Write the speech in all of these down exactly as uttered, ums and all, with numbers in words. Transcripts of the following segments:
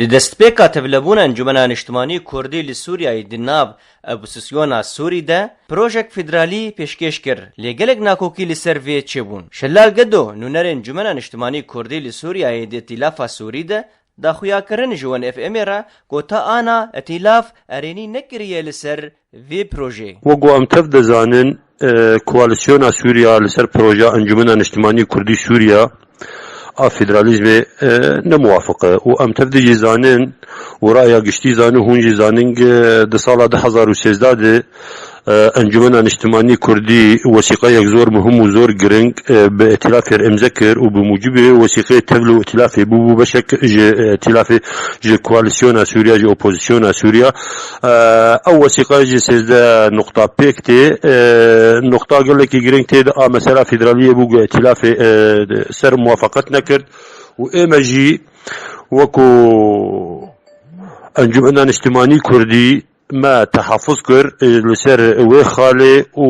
Di destpêka tevlebûna Encûmena Niştimanî Kurdî li Sûriyeyê di nav Opozîsyona Sûrî de projek federalî pêşkêş kir, lê gelek nakokî li ser vê çêbûn. Şelal Gedo, nûnerê Encûmena Niştimanî Kurdî li Sûriyeyê di Îtîlafa Sûrî de daxuyakirin ji Wen F M'ê re got, ta ana îtîlaf erênî nekiriye li ser vê projeyê. Wek ku em tev dizanin, e, Koalîsyona Sûriya li ser projeya Encûmena Niştimanî Kurdî Sûriya a federalîzmê, e, ne muwafiq e û em tev de jî zanin û raya giştî zanin, hûn jî zanin, e, di sala du hezar û sêzdeh de, e, Encûmena Niştimanî Kurdî wesîqeyek zor muhim û zor giring, e, bi îtîlafê re îmze kir û bi mucibê wesîqeyê tevl û îtîlafê bûbû beşek ji, e, îtîlafê, ji koalîsyona Sûriya, ji opozîsyona Sûriya. E, ew wesîqa jî sêzdeh nuqta pêk tê. E, nuqta gelekî giring tê de a mesela federaliyê bû ku îtîlafê, e, ser muwafaqet nekir û ême jî wekû Encûmena Niştimanî Kurdî me tehafuz kir, e, li ser wê xalê û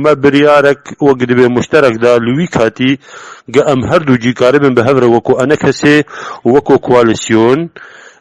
me biryarek wek dibê muşterek da li wî katî ge em her du cî karibin bi hev re wekû enekesê û wekû koalîsyon,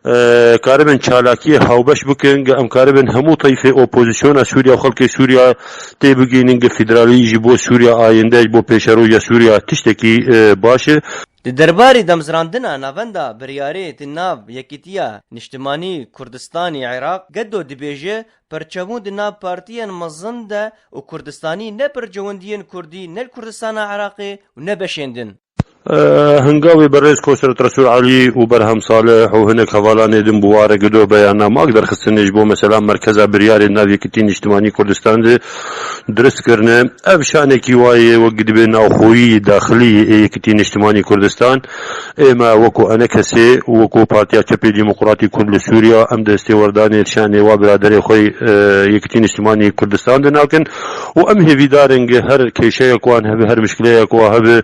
e, karibin çalakiyê hawbeş bikin, ge em karibin hemû tayfê opozisyona Sûriya û xelkê Sûriya tê bigihînin, ge federalî ji bo Sûriya ayinde, ji bo pêşeroja Sûriya tiştekî, e, baş e. Di derbarê damezrandina navenda biryarê di nav Yekîtiya Niştimanî Kurdistanê Iraq, Gedo dibêje, perçebûn di nav partiyên mezin de û Kurdistanî ne perçewendiyên Kurdî ne li Kurdistana Iraqê û ne beşên din. E, hingavê berêz Kosret Resûl Elî û Berhem Salih û hinek hevalanê din bi warê Gedo beyana mak derxistinê ji bo mesela merkeza biryarê nav Yekîtî Niştimanî Kurdistan de dirust kirine. Ev şanekî wa ye wek dibê navxweyî daxilî yê Yekîtî Niştimanî Kurdistan. Ê me wekû enekesê û wekû Partiya Çepê Demokratî Kurd li Sûriya, em destêwerdanê şanê wa biraderê xwe, e, Yekîtî Niştimanî Kurdistan de nakin û em hêvîdar in ge her kêşeyek wan hebe, her mişkileyek wa hebe,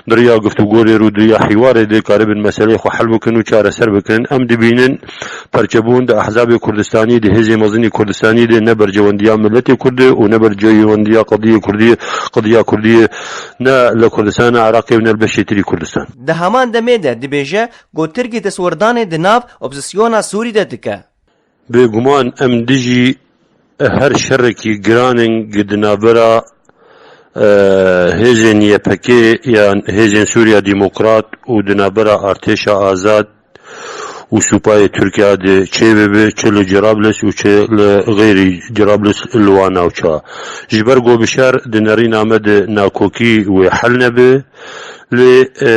di riya guftûgorê rû, di riya hîwarê de karibin meseleyê xwe hel bikin û çareser bikin. Em dibînin perçebûn di ehzabê Kurdistanî, di hêzê mezinî Kurdistanî de ne bercewendiya miletê Kurd e û ne bercewendiya qediyê Kurdî, qediya Kurdî ye, ne li Kurdistana Iraqê û ne li beşê tirî Kurdistan. Di heman demê de dibêje ku Tirkî destwerdanê di nav opozîsyona Sûrî de dike. Bêguman em dijî her şerekî giran in gi di navbera, e, hêzên Y P G yan hêzên Sûriya Demokrat û di navbera artêşa azad û supayê Tirkiya de çêbibe, çi li Cerablus û çi li xeyrî Cerablus li wan navça. Ji ber ku bi şer di nerîna me de nakokî wê hel nebe, lê, e,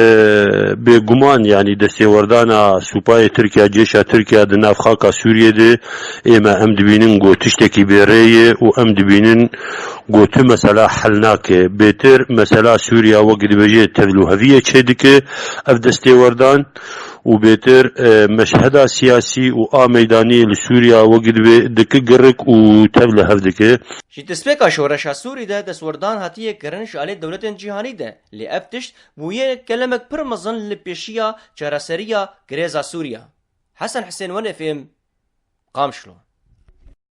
bêguman, yanî destêwerdana supayê Tirkiya, cêşa Tirkiya di nav xaka Sûriyê de, ê me em dibînin ku tiştekî bêrê ye û em dibînin ku tu mesela hel nake. Bêtir mesela Sûriya wek dibêje tevlûheviyê çêdike ev destêwerdan û bêtir, e, meşheda siyasî û a meydanî li Sûriya wek dibê dike girik û tev li hev dike. Ji destpêka şoreşa Sûrî de destwerdan hatiye kirin ji alî dewletên cîhanî de, lê ev tişt bûye kelemek pir mezin li pêşiya çareseriya krêza Sûriya. Hesen Hisên, Wen F M, Qamişlo.